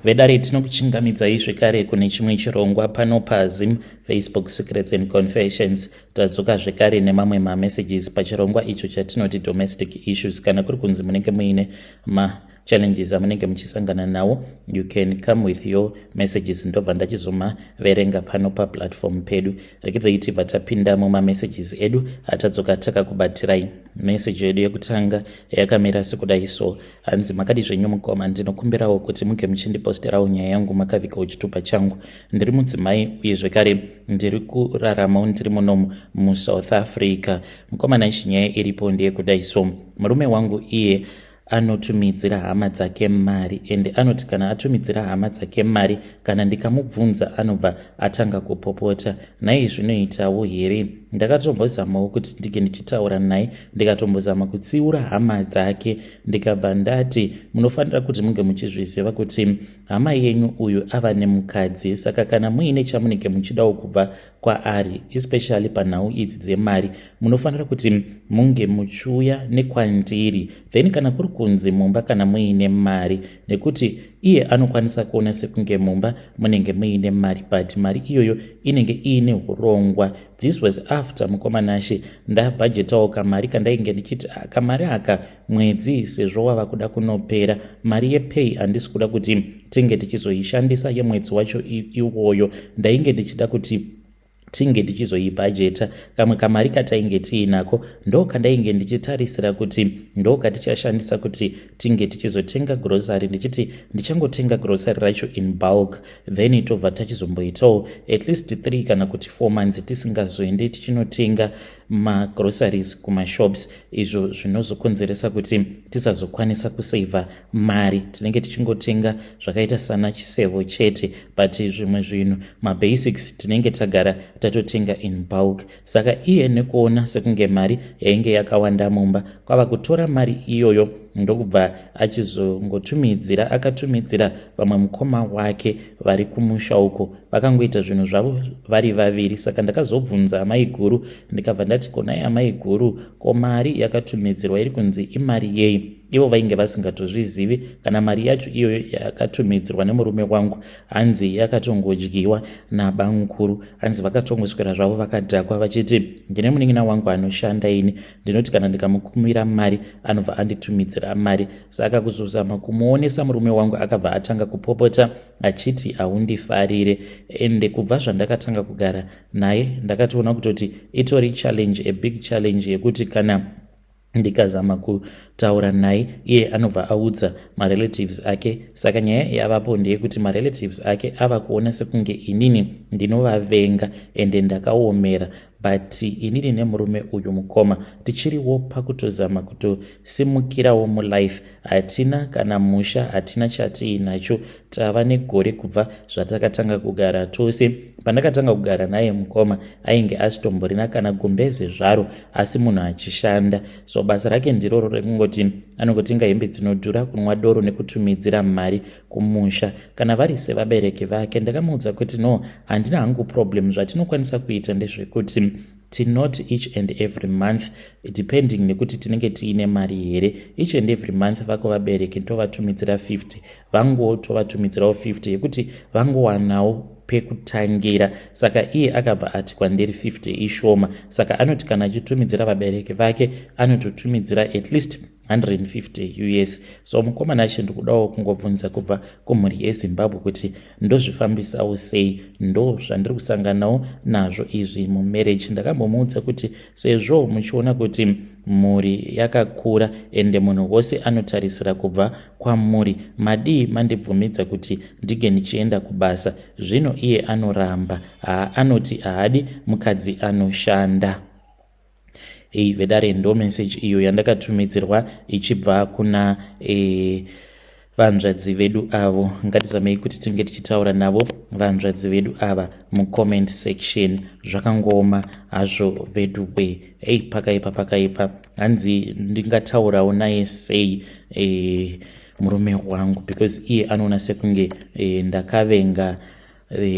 Vedare, tinokuchingamidzai zvekare kune chimwe chirongwa pano paZim Facebook Secrets and Confessions. Tadzoka zvekare nemamwe mamessages pachirongwa icho chatinoti domestic issues. Kana kuri kunzi munenge muine ma challenges amunenge muchisangana nawo, you can come with your messages, ndobva ndachizomaverenga pano paplatform pedu. Rekedzai tibva tapinda mumamessages edu atadzoka takakubatirai. Message yedu yekutanga yakamira sekudai so. Hanzi, "Makadi zvenyu mukoma? Ndinokumbirawo kuti munge muchindiposterawo nyaya yangu makavikawo chitupa changu. Ndiri mudzimai uye zvekare ndiri kuraramawo ndiri munomu muSouth Africa. Mukomana, ichi nyaya iripo ndeyekudai so. Murume wangu iye anotumidzira hama dzake mari, ende anoti kana atumidzira hama dzake mari, kana ndikamubvunza anobva atanga kupopota. Nhai, zvinoitawo here? Ndakatombozamawo kuti ndinge ndichitaura naye, ndikatombozama kutsiura hama dzake, ndikabva ndati munofanira kuti munge muchizviziva kuti hama yenyu uyu ava nemukadzi. Saka kana muine chamunenge muchidawo kubva kwaari, especially panhau idzi dzemari, munofanira kuti munge muchiuya nekwandiri. Then kana kuri kunzi mumba kana muine mari, nekuti iye anokwanisa kuona sekunge mumba munenge muine mari, but mari iyoyo inenge iine urongwa." This was after, mukomanashe, ndabhajetawo kamari kandainge ndichiti, ah, kamari aka mwedzi sezvo wava kuda kunopera, mari yepay handisi kuda kuti tinge tichizoishandisa yemwedzi wacho iwoyo. Ndainge ndichida kuti tinge tichizoibhajeta kamwe kamari katainge tiinako, ndo kandainge ndichitarisira kuti ndo katichashandisa kuti tinge tichizotenga grocery, ndichiti ndichangotenga grocery racho in bulk, then tobva tachizomboitawo at least 3 kana kuti 4 months tisingazoendi tichinotenga magroceries kumashops, izvo zvinozokonzeresa kuti tisazokwanisa kusevha mari. Tinenge tichingotenga zvakaita sana chisevo chete, but zvimwe zvinhu, mabasics, tinenge tagara tatotenga in bulk. Saka iye nekuona sekunge mari yainge yakawanda mumba, kwava kutora mari iyoyo ndokubva achizongotumidzira. Akatumidzira vamwe mukoma wake vari kumusha uko, vakangoita zvinhu zvavo vari vaviri. Saka ndakazobvunza amai guru, ndikabva ndati, 'Konai amai guru, ko mari yakatumidzirwa iri kunzi imari yei?' Ivo vainge vasingatozvizivi kana mari yacho iyoyo yakatumidzirwa nemurume wangu. Hanzi yakatongodyiwa nabamukuru. Hanzi vakatongoswera zvavo vakadhakwa vachiti, 'Ndine munin'ina wangu anoshanda, ini ndinoti kana ndikamukumira mari anobva anditumidzira mari.' Saka kuzozama kumuonesa murume wangu, akabva atanga kupopota achiti haundifarire. Ende kubva zvandakatanga kugara naye, ndakatoona kutoti itori challenge, a big challenge, yekuti kana ndikazama kutaura naye, iye anobva audza marelatives ake. Saka nyaya yavapo ndeyekuti marelatives ake ava kuona sekunge inini ndinovavenga ende ndakaomera. But inini nemurume uyu, mukoma, tichiriwo pakutozama kutosimukirawo mulife. Hatina kana musha, hatina chatiinacho. Tava negore kubva zvatakatanga kugara tose. Pandakatanga kugara naye, mukoma, ainge asitomborina kana gumbeze zvaro, asi munhu achishanda. So basa rake ndiroro rekungoti anongotenga hembe dzinodhura, kunwa doro nekutumidzira mari kumusha kana vari sevabereki vake. Ndakamuudza kuti no, handina hangu problem. Zvatinokwanisa kuita ndezvekuti tinoti each and every month, depending nekuti tinenge tiine mari here, each and every month vako vabereki tovatumidzira 50, vanguwo tovatumidzirawo 50, yekuti vangowanawo pekutangira. Saka iye akabva ati kwandiri 50 ishoma. Saka anoti kana achitumidzira vabereki vake anototumidzira at least 150 US. So mukomana acho, ndikudawo kungobvunza kubva kumhuri yeZimbabwe kuti ndozvifambisawo sei? Ndo zvandiri kusanganawo nazvo izvi mumarriage. Ndakambomuudza kuti sezvo muchiona kuti mhuri yakakura ende munhu wose anotarisira kubva kwamuri, madii mandibvumidza kuti ndinge ndichienda kubasa? Zvino iye anoramba, anoti haadi mukadzi anoshanda." Ei vedare, ndo message iyo yandakatumidzirwa ichibva kuna vanzvadzi vedu avo. Ngatizamei kuti tinge tichitaura navo vanzvadzi vedu ava mucomment section. Zvakangooma hazvo vedu we. Ei, pakaipa, pakaipa. Hanzi ndingataurawo naye sei murume wangu? Because iye anoona sekunge ndakavenga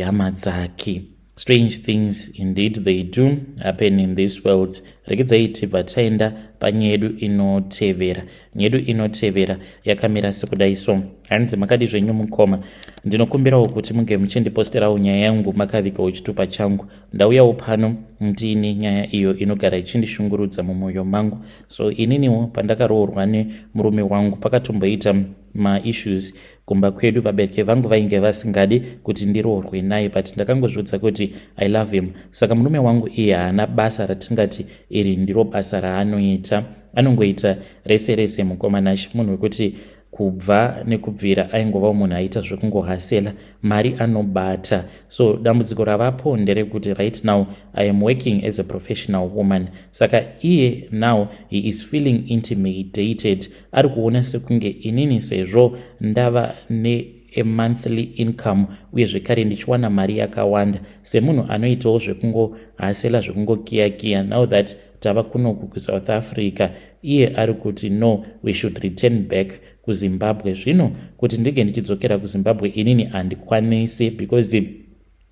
hama dzake. Strange things indeed, they do happen in this world. Regedzai tibva taenda panyaya yedu inotevera. Nyaya yedu inotevera yakamira sekudai so. Hanzi, "Makadi zvenyu mukoma? Ndinokumbirawo kuti munge muchindiposterawo nyaya yangu makavigawo chitupa changu. Ndauyawo pano ndine nyaya iyo inogara ichindishungurudza mumwoyo mangu. So ininiwo pandakaroorwa nemurume wangu, pakatomboita maissues kumba kwedu. Vabereki vangu vainge vasingadi kuti ndiroorwe naye, but ndakangozviudza kuti I love him. Saka murume wangu iye haana basa ratingati iri ndiro basa raanoita, anongoita rese rese. Mukoma Nashi, munhu wekuti kubva nekubvira aingovawo munhu aiita zvekungohasela mari, anobata. So dambudziko ravapo nderekuti right now I am working as a professional woman. Saka iye now he is feeling intimidated. Ari kuona sekunge inini, sezvo ndava nemonthly income uye zvekare ndichiwana mari yakawanda semunhu anoitawo zvekungohasela, zvekungokiyakiya, now that tava kunoku kuSouth Africa, iye ari kuti no, we should return back kuZimbabwe. Zvino kuti ndinge ndichidzokera kuZimbabwe, inini handikwanisi because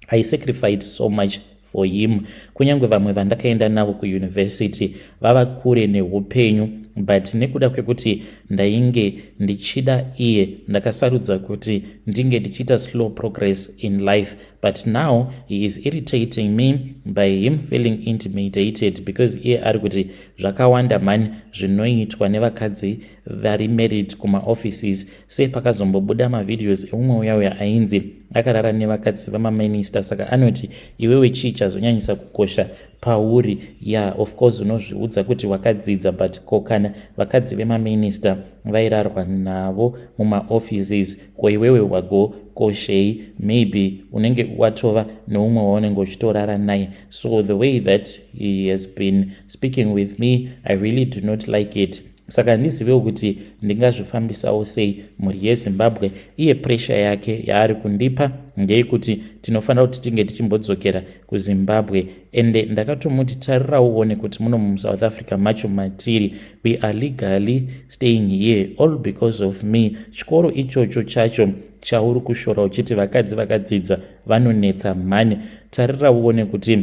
I sacrificed so much for him. Kunyange vamwe vandakaenda navo kuuniversity vava kure neupenyu, but nekuda kwekuti ndainge ndichida iye, ndakasarudza kuti ndinge ndichiita slow progress in life. But now he is irritating me by him feeling intimidated because iye ari kuti zvakawanda mani zvinoitwa nevakadzi vari married kumaoffices. Sepakazombobuda mavideos eumwe uya uya ainzi akarara nevakadzi vamaminista, saka anoti iwewe chii chazonyanyisa kukosha pauri? Yeah, of course unozviudza kuti wakadzidza, but ko kana vakadzi vemaminista vairarwa navo mumaoffices, ko iwewe wagokoshei? Maybe unenge watova neumwe waunenge uchitorara naye. So the way that he has been speaking with me, I really do not like it. Saka handizivewo kuti ndingazvifambisawo sei, mhuri yeZimbabwe. Iye pressure yake yaari kundipa ndeyekuti tinofanira kuti tinge tichimbodzokera kuZimbabwe. Ende ndakatomuti tarirawo uone kuti muno muSouth Africa macho matiri, we are legally staying here all because of me. Chikoro ichocho chacho chauri kushora uchiti vakadzi vakadzidza vanonetsa mhani, tarira uone kuti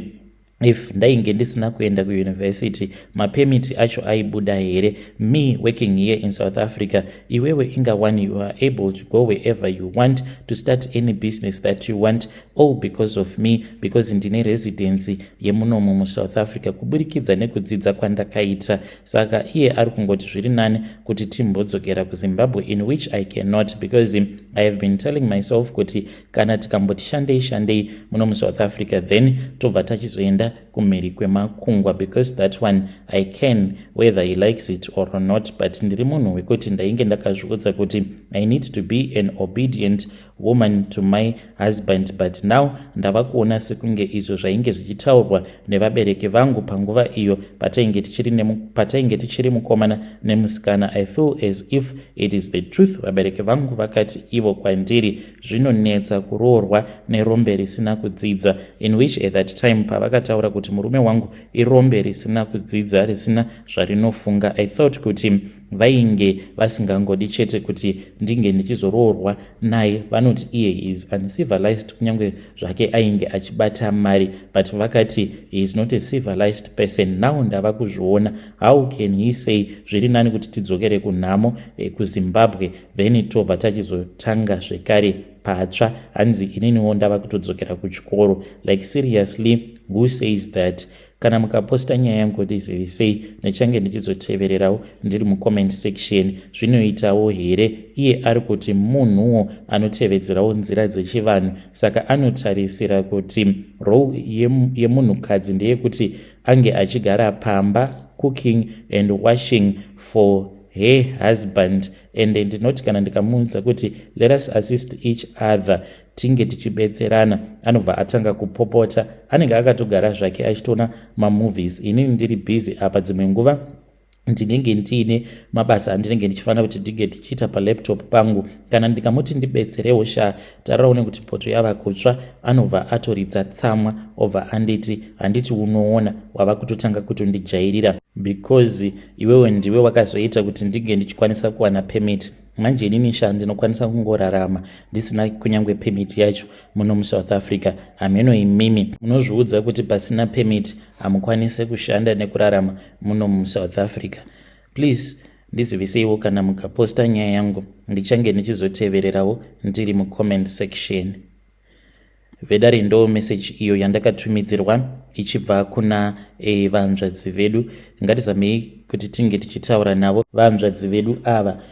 if ndainge ndisina kuenda kuuniversity, mapermit acho aibuda here? Me working here in South Africa, iwewe inga one, you are able to go wherever you want, to start any business that you want, all because of me, because ndine residency yemunomo muSouth Africa kuburikidza nekudzidza kwandakaita. Saka iye ari kungoti zviri nani kuti timbodzokera kuZimbabwe, in which I cannot, because I have been telling myself kuti kana tikamboti shandei shandei muno muSouth Africa, then tobva tachizoenda kumhiri kwemakungwa, because that one I can, whether he likes it or not. But ndiri munhu wekuti ndainge ndakazviudza kuti I need to be an obedient woman to my husband, but now ndava kuona sekunge izvo zvainge zvichitaurwa nevabereki vangu panguva iyo patainge tichiri mukomana nemusikana, I feel as if it is the truth. Vabereki vangu vakati ivo kwandiri zvinonetsa kuroorwa nerombe risina kudzidza, in which at that time pavakataura kuti murume wangu irombe risina kudzidza, risina zvarinofunga, I thought kuti vainge vasingangodi chete kuti ndinge ndichizoroorwa naye. Vanoti iye is uncivilized. Kunyange zvake ainge achibata mari, but vakati he is not a civilized person. Now ndava kuzviona. How can he say zviri nani kuti tidzokere kunhamo kuZimbabwe, then tobva tachizotanga zvekare patsva? Hanzi ininiwo ndava kutodzokera kuchikoro. Like, seriously, who says that? Kana mukaposta nyaya yangu, ndizivisei, ndichange ndichizotevererawo ndiri mucomment section. Zvinoitawo here? Iye ari kuti munhuwo anotevedzerawo nzira dzechivanhu, saka anotarisira kuti role yemunhukadzi ndeyekuti ange achigara pamba, cooking and washing for her husband. And ndinoti kana ndikamuudza kuti let us assist each other, tinge tichibetserana, anobva atanga kupopota. Anenge akatogara zvake achitoona mamovies, inini ndiri busy apa. Dzimwe nguva ndinenge ndiine mabasa andinenge ndichifanira kuti ndinge ndichiita palaptop pangu. Kana ndikamuti ndibetserewo sha, tarirawo nekuti poto yava kutsva, anobva atoridza tsamwa, obva anditi, 'Handiti unoona wava kutotanga kutondijairira because iwewe ndiwe wakazoita kuti ndinge ndichikwanisa kuwana permit?' Manje inini sha, ndinokwanisa kungorarama ndisina kunyange permit yacho muno muSouth Africa. Hameno imimi munozviudza kuti pasina permit hamukwanisi kushanda nekurarama muno muSouth Africa. Please ndiziviseiwo kana mukaposta nyaya yangu, ndichange ndichizotevererawo ndiri mucomment section. Vedare, ndo message iyo yandakatumidzirwa ichibva kuna vanzvadzi vedu. Ngatizamei kuti tinge tichitaura navo vanzvadzi vedu ava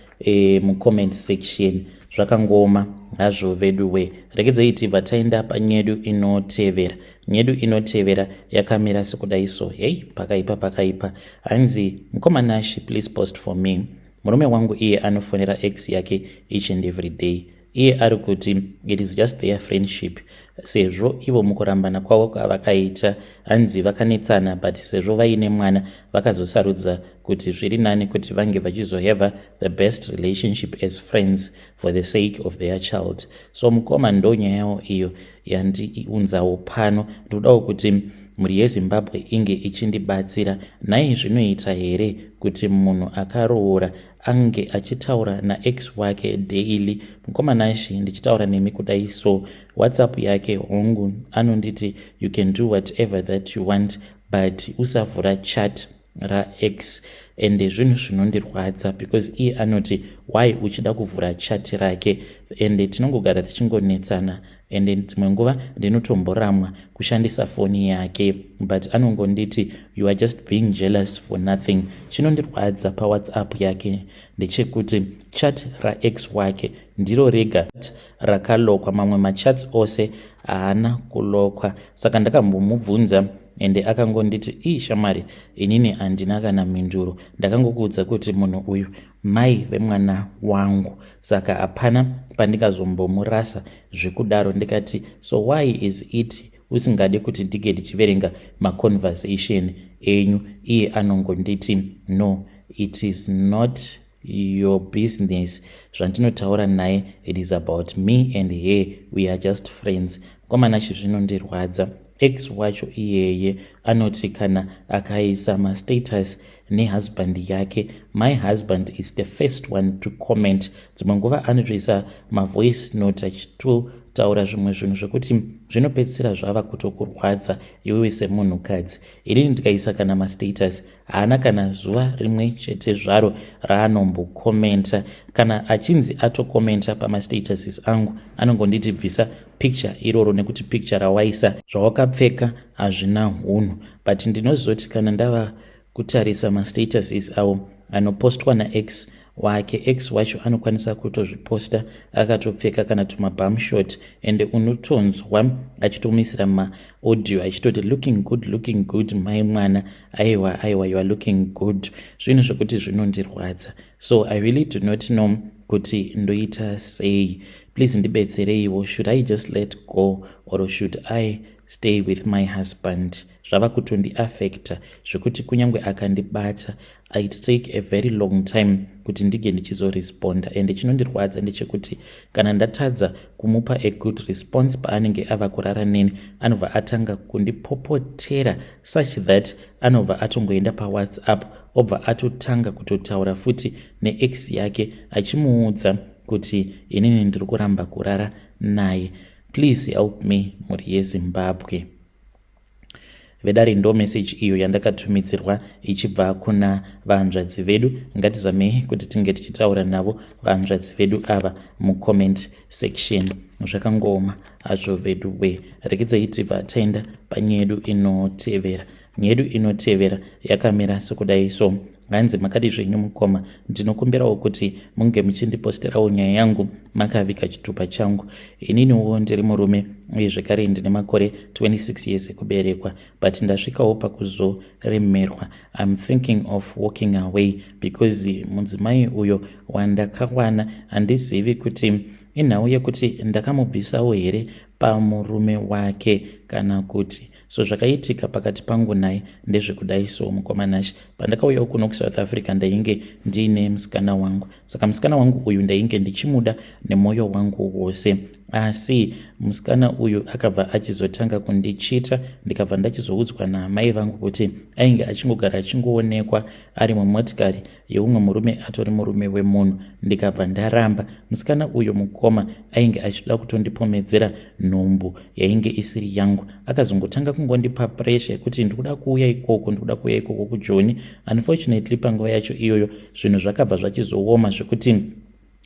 mucomment section. Zvakangoma hazvo vedu we. Regedzei tibva taenda panyedu inotevera. Nyedu inotevera yakamira sekudai so. Hei, pakaipa, pakaipa. Hanzi, "Mukoma Nashi, please post for me. Murume wangu iye anofonera ex yake each and every day. Iye ari kuti it is just their friendship, sezvo ivo mukurambana kwavo kwavakaita, hanzi vakanetsana, but sezvo vaine mwana, vakazosarudza kuti zviri nani kuti vange vachizohave the best relationship as friends for the sake of their child. So mukoma, ndo nyaya yawo iyo yandiunzawo pano. Ndinodawo kuti mhuri yeZimbabwe inge ichindibatsira. Nhai, zvinoita here kuti munhu akaroora ange achitaura naex wake daily? Mukoma Nashi, ndichitaura nemi kudai so, WhatsApp yake, hongu, anonditi you can do whatever that you want, but usavhura chat raex. Ende zvinhu zvinondirwadza because iye anoti why uchida kuvhura chat rake? Ende tinongogara tichingonetsana, ende dzimwe nguva ndinotomboramwa kushandisa foni yake, but anongonditi you are just being jealous for nothing. Chinondirwadza paWhatsApp yake ndechekuti chat raex wake ndiro rega rakalokwa, mamwe machats ose haana kulokwa. Saka ndakambomubvunza, ende akangonditi, ii shamwari, inini handina kana mhinduro. Ndakangokuudza kuti munhu uyu mai vemwana wangu, saka hapana pandingazombomurasa zvekudaro. Ndikati, so why is it usingadi kuti ndinge ndichiverenga maconversation enyu? Iye anongonditi, no, it is not your business zvandinotaura naye. It is about me and her. We are just friends. Mukoma Nashi, zvinondirwadza. Ex wacho iyeye anoti kana akaisa mastatus nehusband yake, my husband is the first one to comment. Dzimwe nguva anotoisa mavoice note achitotaura zvimwe zvinhu zvekuti zvinopedzisira zvava kutokurwadza iwewe semunhukadzi. Inini ndikaisa kana mastatus, haana kana zuva rimwe chete zvaro raanombokomenta. Kana achinzi atokomenta pamastatuses angu, anongonditi bvisa picture iroro nekuti picture rawaisa, zvawakapfeka hazvina hunhu. But ndinozoti kana ndava kutarisa mastatuses avo anopostwa naex wake, ex wacho anokwanisa kutozviposta akatopfeka kana tumabumshort, ende unotonzwa achitomisira maaudio achitoti, looking good, looking good, mai mwana, aiwa, aiwa, you are looking good. Zvinhu zvokuti zvinondirwadza. So I really do not know kuti ndoita sei. Please ndibetsereiwo. Should I just let go or should I stay with my husband? Zvava kutondiafecta zvekuti kunyange akandibata, it take a very long time kuti ndinge ndichizoresponda. Ende chinondirwadza ndechekuti kana ndatadza kumupa a good response paanenge ava kurara neni, anobva atanga kundipopotera such that anobva atongoenda paWhatsApp, obva atotanga kutotaura futi neex yake achimuudza kuti inini ndiri kuramba kurara naye. Please help me, mhuri yeZimbabwe." Vedare, ndo meseji iyo yandakatumidzirwa ichibva kuna vanzvadzi vedu. Ngatizamei kuti tinge tichitaura navo vanzvadzi vedu ava mucomment section. Zvakangoma hazvo vedu we. Rekedzai tibva taenda panyedu inotevera. Nyedu inotevera yakamira sekudai so. Hanzi, "Makadi zvenyu mukoma? Ndinokumbirawo kuti munge muchindiposterawo nyaya yangu makavika chitupa changu. Ininiwo ndiri murume, uye zvekare ndine makore 26 years ekuberekwa, but ndasvikawo pakuzoremerwa. I'm thinking of walking away because mudzimai uyo wandakawana, handizivi kuti inhau yekuti ndakamubvisawo here pamurume wake kana kuti. So zvakaitika pakati pangu naye ndezvekudai so. Mukoma Nashi, pandakauyawo kuno kuSouth Africa, ndainge ndiine musikana wangu. Saka musikana wangu uyu ndainge ndichimuda nemwoyo wangu wose. Asi musikana uyu akabva achizotanga kundichita, ndikabva ndachizoudzwa naamai vangu kuti ainge achingogara achingoonekwa ari mumotikari yeumwe murume atori murume wemunhu. Ndikabva ndaramba. Musikana uyu, mukoma, ainge achida kutondipomedzera nhumbu yainge isiri yangu. Akazongotanga kungondipa pressure yekuti ndikuda kuuya ikoko, ndikuda kuuya ikoko kuJoni. Unfortunately, panguva yacho iyoyo zvinhu zvakabva zvachizooma zvekuti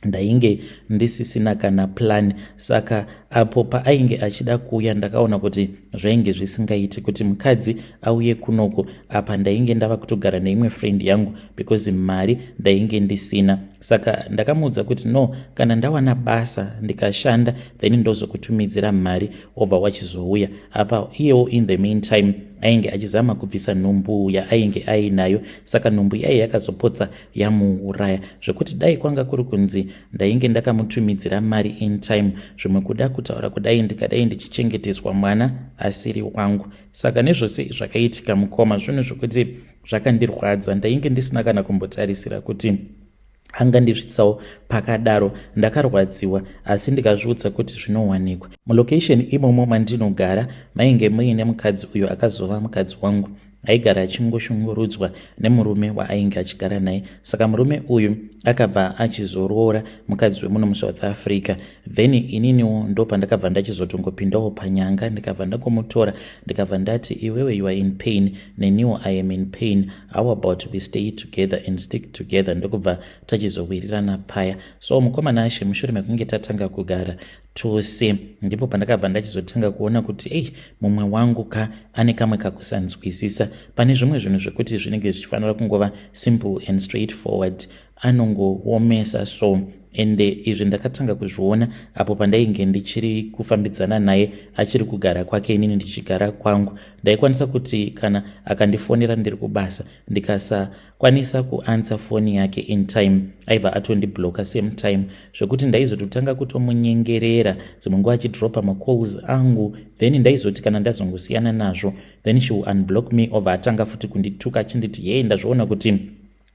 ndainge ndisisina kana plan. Saka apo paainge achida kuuya, ndakaona kuti zvainge zvisingaiti kuti mukadzi auye kunoko. Apa ndainge ndava kutogara neimwe friend yangu because mari ndainge ndisina. Saka ndakamuudza kuti, "No, kana ndawana basa ndikashanda, then ndozokutumidzira mari, obva wachizouya." Apa iyewo in the meantime ainge achizama kubvisa nhumbu yaainge ainayo. Saka nhumbu yaiye yakazopotsa yamuuraya, zvekuti dai kwanga kuri kunzi ndainge ndakamutumidzira mari in time, zvimwe kuda kutaura kudai ndikadai ndichichengeteswa mwana asiri wangu. Saka nezvose zvakaitika, mukoma, zvinhu zvokuti zvakandirwadza. Ndainge ndisina kana kumbotarisira kuti angandisvitsawo pakadaro. Ndakarwadziwa, asi ndikazviudza kuti zvinowanikwa. Mulocation imomo mandinogara mainge muine mukadzi uyo akazova mukadzi wangu, aigara achingoshungurudzwa nemurume waainge achigara naye. Saka murume uyu akabva achizoroora mukadzi wemuno muSouth Africa. Then ininiwo ndo pandakabva ndachizotongopindawo panyanga, ndikabva ndangomutora, ndikabva ndati, "Iwewe, you are in pain, neniwo I am in pain. How about we stay together and stick together?" Ndokubva tachizowirirana paya. So mukomana ashe, mushure mekunge tatanga kugara tose, ndipo pandakabva ndachizotanga kuona kuti, ei, mumwe wangu ka ane kamwe kakusanzwisisa pane zvimwe zvinhu zvekuti zvinenge zvichifanira kungova simple and straight forward. Anongoomesa. So ende izvi ndakatanga kuzviona apo pandainge ndichiri kufambidzana naye, achiri kugara kwake, inini ndichigara kwangu. Ndaikwanisa kuti kana akandifonera ndiri kubasa, ndikasakwanisa kuanswer foni yake in time, aibva atondibloka same time, zvekuti ndaizototanga kutomunyengerera, dzimwe nguva achidropa macalls angu. Then ndaizoti kana ndazongosiyana nazvo, then she will unblock me, obva atanga futi kundituka achinditi, "Yei, ndazviona kuti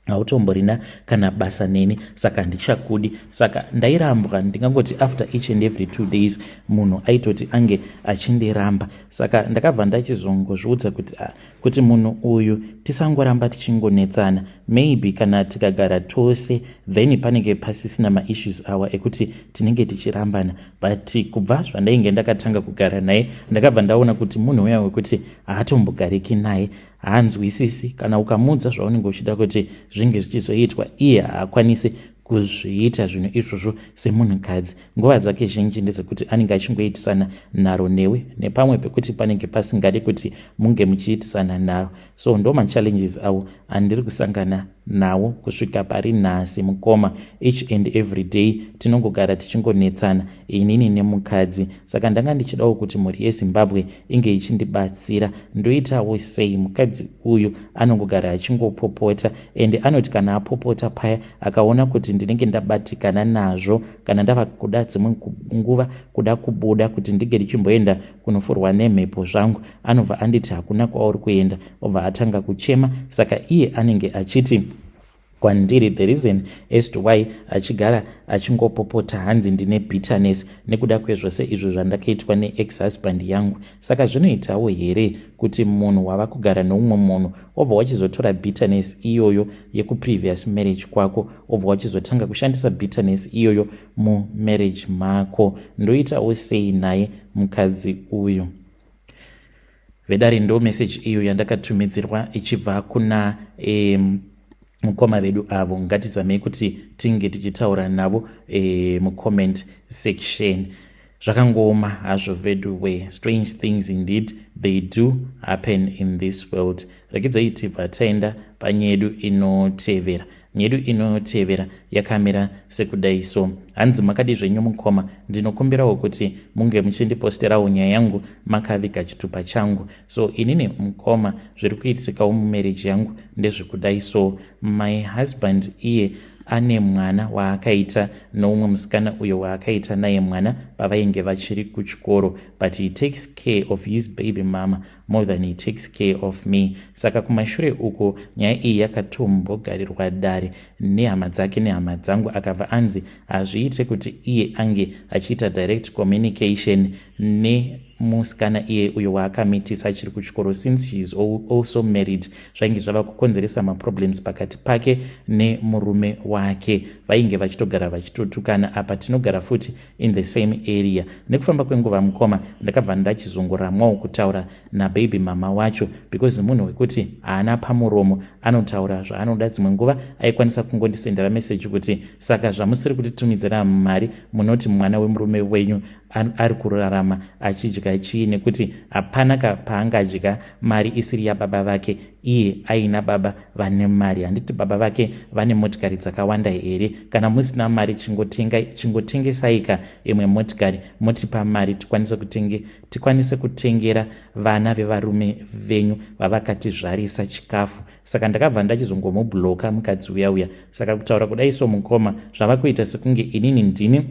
hautomborina kana basa neni, saka handichakudi." Saka ndairambwa, ndingangoti after each and every 2 days munhu aitoti ange achindiramba. Saka ndakabva ndachizongozviudza kuti, ah, kuti munhu uyu tisangoramba tichingonetsana. Maybe kana tikagara tose, then panenge pasisina maissues awa ekuti tinenge tichirambana. But kubva zvandainge ndakatanga kugara naye, ndakabva ndaona kuti munhu uya wekuti haatombogariki naye, haanzwisisi. Kana ukamudza zvaunenge uchida kuti zvinge zvichizoitwa, iye haakwanisi kuzviita zvinhu izvozvo. Semunhukadzi, nguva dzake zhinji ndezekuti anenge achingoitisana nharo newe, nepamwe pekuti panenge pasingadi kuti munge muchiitisana nharo. So ndo machallenges avo andiri kusangana nawo kusvika pari nhasi, mukoma. Each and every day tinongogara tichingonetsana, inini nemukadzi. Saka ndanga ndichidawo kuti mhuri yeZimbabwe inge ichindibatsira. Ndoitawo sei? Mukadzi uyu anongogara achingopopota, ende anoti kana apopota paya, akaona kuti ndinenge ndabatikana nazvo, kana ndava kuda dzimwe nguva kuda kubuda kuti ndinge ndichimboenda kunofurwa nemhepo zvangu, anobva anditi, "Hakuna kwauri kuenda." Obva atanga kuchema. Saka iye anenge achiti kwandiri the reason as to why achigara achingopopota, hanzi ndine bitterness nekuda kwezvose izvo zvandakaitwa neex husband yangu. Saka zvinoitawo here kuti munhu wava kugara neumwe munhu, wobva wachizotora bitterness iyoyo yekuprevious marriage kwako, wobva wachizotanga kushandisa bitterness iyoyo mumarriage mako? Ndoitawo sei naye mukadzi uyu? Vedare, ndo message iyo yandakatumidzirwa ichibva kuna mukoma vedu avo. Ngatizamei kuti tinge tichitaura navo mucomment section. Zvakangooma hazvo vedu we. Strange things indeed, they do happen in this world. Regedzai tibva taenda panyedu inotevera. Nyedu inotevera yakamira sekudai so. Hanzi, "Makadi zvenyu mukoma? Ndinokumbirawo kuti munge muchindiposterawo nyaya yangu makaviga chitupa changu. So inini mukoma, zviri kuitikawo mumarriage yangu ndezvekudai so. My husband iye Ane mwana waakaita noumwe musikana uyo waakaita naye mwana pavainge vachiri kuchikoro, but he takes care of his baby mama more than he takes care of me. Saka kumashure uko nyaya iyi yakatombogarirwa dare nehama dzake nehama dzangu. Akabva anzi hazviite kuti iye ange achiita direct communication nemusikana iye uyo waakamitisa achiri kuchikoro, since she is also married. Zvainge zvava kukonzeresa maproblems pakati pake nemurume wake. Vainge vachitogara vachitotukana. Apa tinogara futi in the same area. Nekufamba kwenguva, mukoma, ndakabva ndachizongoramwawo kutaura nababy mama wacho, because munhu wekuti haana pamuromo, anotaura zvaanoda. Dzimwe nguva aikwanisa kungondisendera meseji kuti, "Saka zvamusiri kutitumidzira mari, munoti mwana wemurume wenyu ari kurarama achidya chii? Nekuti hapana paangadya mari isiri yababa vake, iye aina baba vane mari. Handiti baba vake vane motikari dzakawanda here? Kana musina mari, chingotengesaika imwe motikari, motipa mari tikwanise kutengera vana vevarume venyu vavakatizvarisa chikafu." Saka ndakabva ndachizongomubloka mukadzi uya uya. Saka kutaura kudai so, mukoma, zvava kuita sekunge inini ndini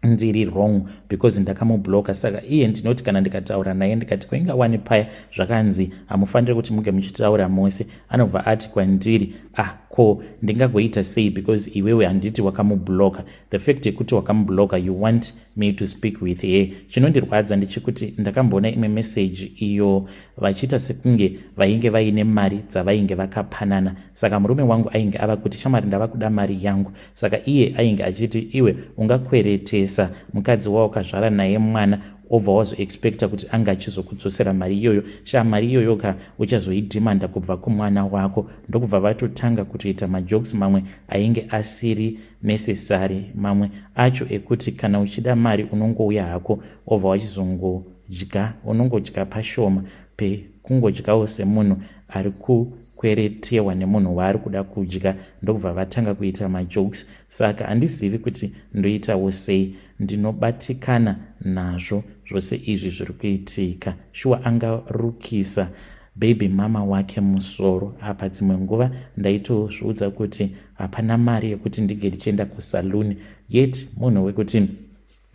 ndiri wrong because ndakamubloka. Saka iye ndinoti kana ndikataura naye, ndikati, "Kwaingawani paya zvakanzi hamufaniri kuti munge muchitaura mose," anobva ati kwandiri, "Ah, ko ndingagoita sei? Because iwewe handiti wakamubloka? The fact yekuti wakamubloka, you want me to speak with her?" Chinondirwadza ndechekuti ndakamboona imwe meseji iyo vachiita sekunge vainge vaine mari dzavainge vakapanana. Saka murume wangu ainge ava kuti, "Shamwari, ndava kuda mari yangu." Saka iye ainge achiti, "Iwe ungakweretesa mukadzi wawakazvara naye mwana, obva wazoexpecta kuti anga achizokudzosera mari iyoyo? Sha, mari iyoyo ka uchazoidhimanda kubva kumwana wako." Ndokubva vatotanga kutoita majokes mamwe ainge asiri necessary, mamwe acho ekuti kana uchida mari unongouya hako, obva wachizongodya, unongodya pashoma pekungodyawo semunhu ari kukweretewa nemunhu waari kuda kudya. Ndokubva vatanga kuita majokes. Saka handizivi kuti ndoitawo sei. Ndinobatikana nazvo zvose izvi zviri kuitika. Shuwa angarukisa baby mama wake musoro? Apa dzimwe nguva ndaitozviudza kuti hapana mari yekuti ndige ndichienda kusaluni, yet munhu wekuti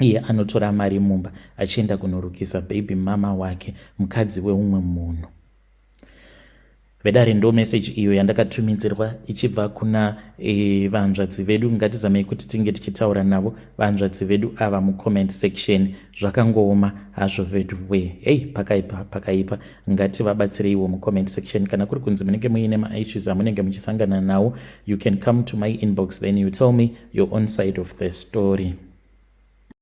iye anotora mari mumba achienda kunorukisa baby mama wake, mukadzi weumwe munhu. Vedare, ndo meseji iyo yandakatumidzirwa ichibva kuna vanzvadzi vedu. Ngatizamei kuti tinge tichitaura navo vanzvadzi vedu ava mucomment section. Zvakangooma hazvo vedu we. Hei, pakaipa, pakaipa. Ngativabatsireiwo mucomment section. Kana kuri kunzi munenge muine maissues amunenge muchisangana nawo, you can come to my inbox, then you tell me your own side of the story.